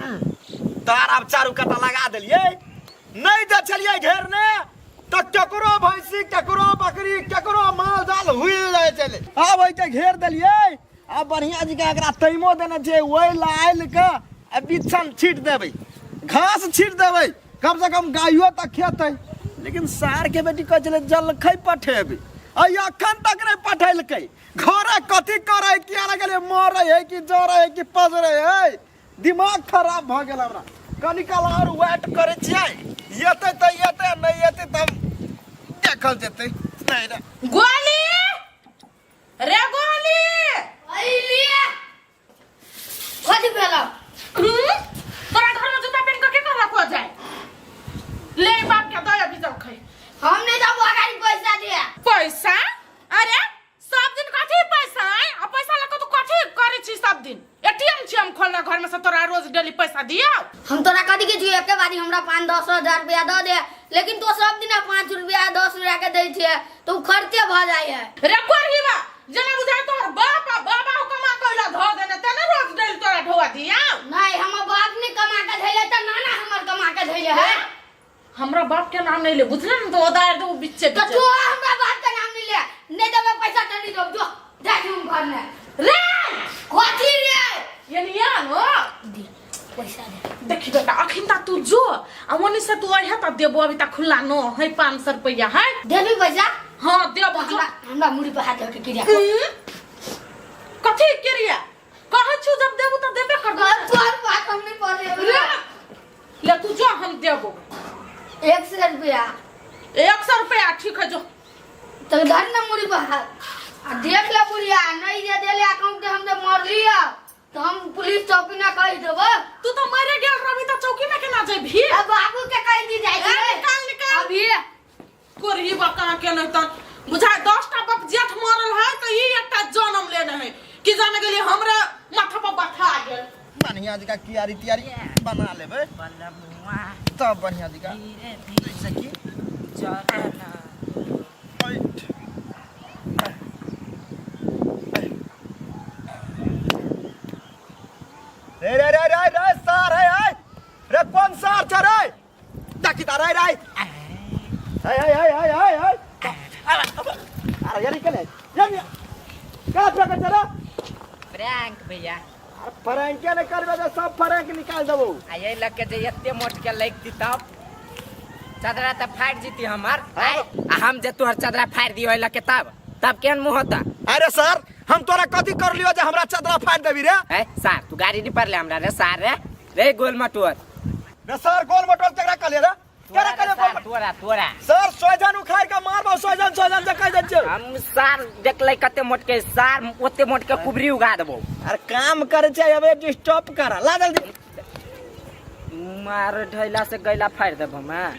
तार आब चारू काता लगा देलियै। नहि जे छलियै घेरने तऽ केकरो भैंसी, केकरो बकरी, केकरो माल जाल हुइल जाइ छलै। आब ओहिके घेर देलियै। आब बढ़िआँ जकाँ एकरा तैमो देने छियै, ओहि लालि कऽ आ बिछन छीट देबै, घास छीट देबै, कम से कम गायो तऽ खेतै। लेकिन सारके बेटी कहै छलै जलखै पठेबै, आ एखन तक नहि पठेलकै। घरे कथी करै, किया ने गेलै, मरै है कि जरै है कि पजरै है, दिमाग खराब भऽ गेल हमरा। कनी काल आओर वेट करै छियै, एतै तऽ एतै, नहि एतै तऽ देखल जेतै। नहि रे गोली रे गोली अइलिए कथी भेल? तोरा घर में जूता पहन के के कहलक हो जाए? ले बाप के दया भी जलखै। हम नहीं जाबो, अगाड़ी पैसा दिया। पैसा? अरे सब दिन कथी पैसा आय? आ पैसा लऽ कऽ तू कथी करै छी सब दिन? एटीएम छी हम खोलने घर में से तोरा रोज डेली पैसा दियौ? हम तोरा कथी के छियै? एके बारी हमरा 5-10 हजार रुपया दऽ दे, लेकिन तो सब दिन 5 रुपया 10 रुपया के दै छियै तऽ उ खर्चे भऽ जाइ है। रे कोढ़ीबा, जेना बुझाय तोहर बाप आ बाबा कमा के ओइला धऽ देने तेना रोज डेली तोरा ढोआ दियौ। नहीं, हमर बाप नहीं कमा के धैले तऽ नाना हमर कमा के धैले है। हमरा बाप के नाम नहीं ले, बुझले न? तो ओदार दे बिच्चे तो बिच्चे। तू हमरा बाप के नाम नहीं ले, नहीं देबे पैसा तऽ नहीं देब, जो जा हम घर में। रे कथी रे? ये नहीं आनो। दे पैसा दे। देखी बेटा, अखिन ता तू जो आ ओनी से तू अहे त देबो, अभी ता खुला न है। 500 रुपया है। देबी पैसा? हाँ, देबो। तो जो हमरा हमरा मुड़ी पर हाथ धऽ के क्रिया। कथी क्रिया कहै छु? जब देबो त देबे करबो। तोहर बात हम नहीं पढ़े। रे ले तू जो, हम देबो। 100 रुपया। 100 रुपया, ठीक है, जो। तो धर ना मुड़ी पर हाथ आ देख ले बुढ़िया, नहीं जे देले अकाउंट के हम जे मरली तो हम पुलिस चौकी ना कह देबो। तू तो मरे गेल रवि त चौकी में केना जेबही? अब बाबू के कह दी जाय ए, निकाल, निकाल। अभी। कोरही बका के नहीं त बुझाय 10टा बाप जेठ मरल है त ई एकटा जन्म लेने है कि जाने गेली हमरा माथा पर बथा गेल। बढ़िया जकाँ कियारी तियारी बना लेबै तब बढ़िया जकाँ जैसे कि बैठ। रे रे रे रे रे सार है है रे, कौन सार छ रे? देखी त रे रे है है है है है है, अरे यार निकल यार, का प्रकार छ रे? प्रैंक भैया। अरे फ्रैंक ने करबे त सब फ्रैंक निकाल देबो। आ यही लग के जे एते मोट के लग दी तब चदरा त फाट जीती हमर। आय, आ हम जे तोहर चदरा फाड़ दियो लग के तब तब केहन मुंह होता? अरे सर, हम तोरा कथी कर लियो जे हमरा चदरा फाड़ देबी रे? है सार, तू गाड़ी नहीं पड़ले हमरा रे सार, रे रे गोल मटोर। रे सर, गोल मटोर केकरा कहलिए रे? तोरा केकरा रे कहलिए सार, गोल मटोर? तोरा तोरा। सर, सोजन उखाड़ के मारबो, सोजन सोजन जे कह दे छियो। हम सार देखले कते मोट के सार, ओते मोट के कुबरी उगा देबो। अरे काम करे छै, अबे डिस्टर्ब कर ला जल्दी। मार ढैला से गैला फाड़ देबो हम, हाँ।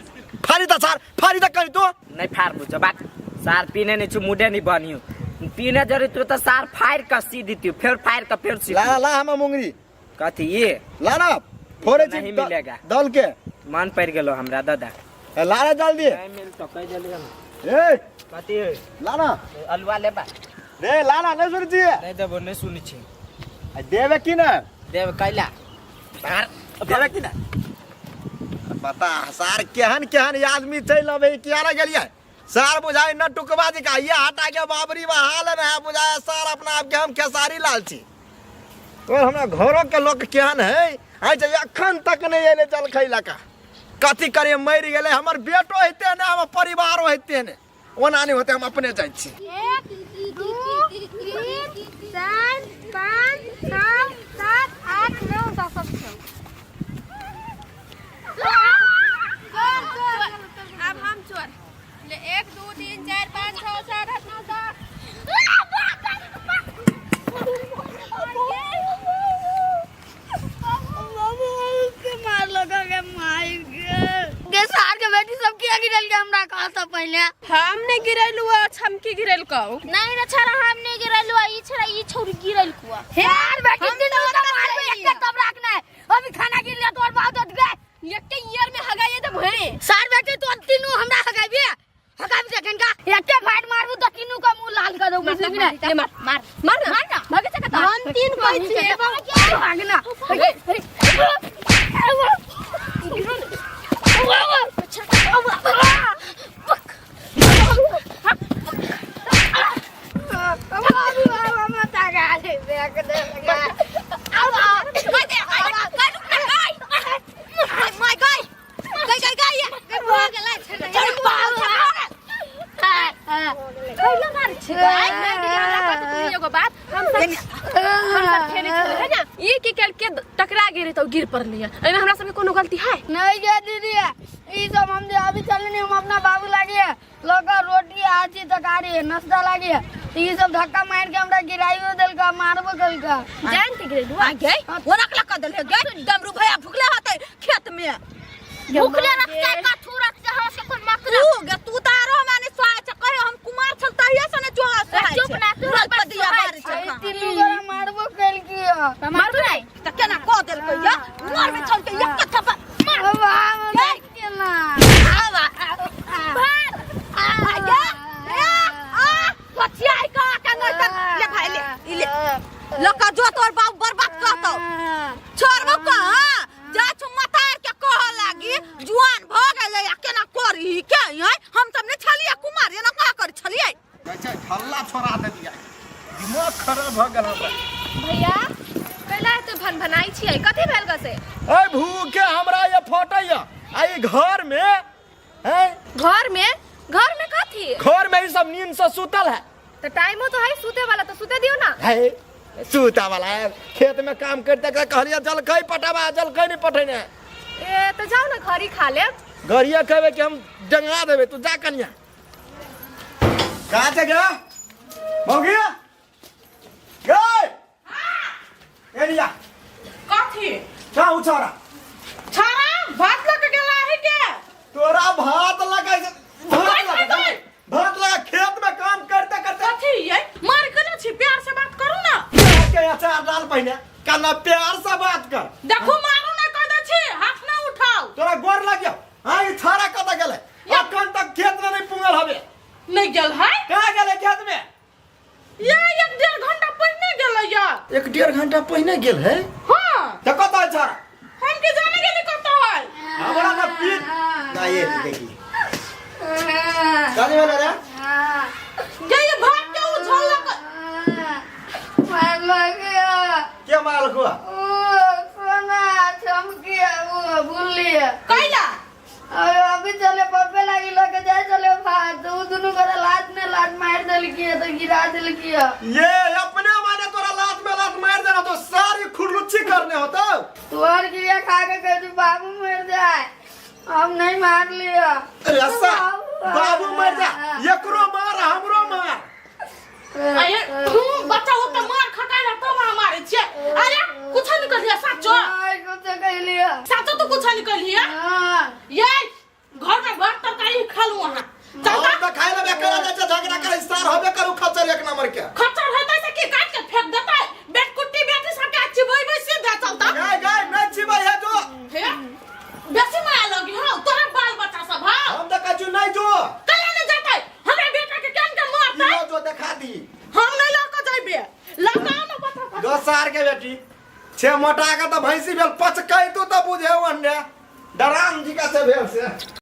फाड़ी द सर, फाड़ी द कहीं तो। नहीं फाड़ बुझो बात सार, पीने नहीं छु मुडे नहीं बनियो, पीने जरूर तू तो सार फाड़ के सी दीती, फिर फाड़ के फिर सी। ला ला हम मुंगरी। कथी ये? ला ना फोड़े छी। नहीं मिलेगा। दल के मन पड़ गेलो हमरा दादा। ए, ला ना जल्दी। नहीं मिल तो कह जल्दी हम। ए कथी? ला ना। अलुआ लेबा? रे ला ना, नहीं सुन छी? नहीं देबो, नहीं सुनी छी। आ, देबे की ना? देब कैला बाहर। देबे की ना बता सार, केहन केहन आदमी चलि अबै। किया ना गेलियै सार? बुझाय न टुकबा जी का ये हटा के बाबरी बहाल न है। बुझाय सार अपना आप के हम खेसारी लाल छी। तो हमरा घरों के लोग केहन है, आइ जे अखन तक नहीं एले जलखै लका। कथी करे, मरि गेलै हमर बेटो हेते ने, हमर परिवारो हेते ने, ओना नहीं होते, हम अपने जाइ छी। 1 2 3 4 5 6 7 8 9 10 सब। अब हम चोर ले। 1 2 3 4 5 6 7 8 9 10। मार लगा के मार के सार के बेटी सब किया गिरल के हमरा कहा था पहले। हम नहीं गिरैलू आ छमकी गिरैल कहू। नहीं रे छड़ा, हम नहीं गिरलू, ई छड़ा ई छौरी गिरल कुआ। हे यार बेटी, हम दिन तो तो ओतना मारबे सही एक तब रखना है। अभी खाना गिर लिया तोर बाप दत गए। एके ईयर में हगाइए तो भरे। सार बेटी, तो तीनों हमरा हगाबी हगाबी जखन का एके फाट मारबू तो तीनों का मुंह लाल कर दो, बुझली कि नहीं? ले मार मार मार ना। मार ना। भागे चकता हम तीन कोई छी भागना। टकरा गेल तो गिर पड़लियै। एहिमे हमरा सबके कोनो गलती है? नहीं गे दीदी, ई सब हम जे अभी चलनी नहीं, हम अपना बाबू लागे लगा रोटी आची तरकारी नाश्ता लागे, ई सब धक्का मार के हमरा गिराइयो देलका, मारबो कलका। जान के गिरेलु आ गई ओना के लका देले गई डमरू भैया भुखले होतै खेत में। भूखले रखते कथू रखते हम से कोन मतलब? तू गे तू त आरो माने सोहाय छ कहियो हम कुमार छल तहिया से ने चोहा सोहाय। चुप ना, तू रोज पदिया सोहाय बारी आई छ। तीनू गोरा मारबो कलकी। मारतू नहीं। त केना कह देलकै या मर में छल के एक थप्पा मार। बाबा केना आवा आ गे ए आ बचिया का के नहीं त ले भाई ले ई ले लका जो तोर बाप बर्बाद कहतौ छोड़बो कहाँ जा छु मतार के कह लागी जुआन भ गेलै आ केना करी के है हम सब ने छलियै कुमार एना कहाँ करी छलियै। कहै छै हल्ला छोड़ा देलियै, दिमाग खराब भऽ गेल हमरा। भैया कैला एते भनभनाइ छियै? कथी भेल गसे? ऐ भूखे हमरा ये फटैया आ ई घर में हैं। घर में? घर में कथी? घर में ई सब नींद से सुतल है। तो टाइमो तो है सुते वाला, तो सुते दियो ना। है सुता वाला है, खेत में काम करते करते कहलिए जलखै पटाबा, जलखै नहीं पठेने। ए तो जाओ ना घरी खा लेब। घरिया कहबे कि हम डंगा देबे, तू जा कनिया। कहाँ से गया मौगी गए एरिया? कथी? कहाँ उछारा? छाड़ा भात लऽ के गेला है के? तोरा भात लगा, भात लगा, गई। भात लगा खेत में काम करते करते। कथी ये मार के छी? प्यार से बात करू ना। प्यार के अचार डाल पहिने कना, प्यार से बात कर। देखू मारू ना कह दै छी, हाथ ना उठाओ। तोरा गोर लग गया। हाँ ई छाड़ा कतऽ गेलै? अखन तक खेत में नहीं पुंगल हवे। नहीं गेल है? कहाँ गेलै खेत में? ये 1-1.5 घंटा पहिने गेलै या। 1-1.5 घंटा पहिने गेल है? हाँ। तऽ कतऽ है छाड़ा? हम के जाने गेली कतऽ है। हमरा ना पीट ना ये देखी काली वाला रे। गे ये भात के उझलक। मारलक। के मारलक हुआ? ओ सोना चमकी ओ भूलिए। कैला? अरे अभी चले पप्पे लागी लगे जाए चले भात, उ दुनू गोरा लात में लात मार देलकी तो गिरा देलकी। ये अपने माने तोरा लात में लात मार देना तो सारी खुरलुच्ची करने होता। तोहर गिरिया खा के कह तू बाबू मर जाए, हम नहीं मार लिया। अरे ऐसा बाबू मर जा, एकरो मार हमरो मार। अरे तू बच्चा हो त मार खकाइला तब हम मारे छियै। अरे कुछ नहीं कहलियै साचो? नहीं कुछ कहलिए। साचो तू कुछ नहीं कहलियै? हाँ। ये घर में भात तरकारी खा लू अहाँ। हम तऽ खाय लेबे करा जाइ छै झगड़ा करै सार होबे करू खच्चर एक नंबर के। खच्चर हेतै से की काट के फेंक देतै? बेट कुट्टी बेटी सबके चिबैबै सीधा चलता। गाय गाय नहीं चिबै है जो। हे बेसी माया लगी हौ तोरा बाल बच्चा सब हौ। हम तऽ कहै छी नहीं जो। कैला नहीं जेतै? हमरा बेटा के केन के मारतै? इहो जो देखा दी। हम नहीं लऽ के जइबे, लऽ के आउ ना बच्चा। दो सार के बेटी छे मोटा के तऽ भैंसी भेल पचकै तू तऽ बुझे ओन्ने डराम जी का से भेल से।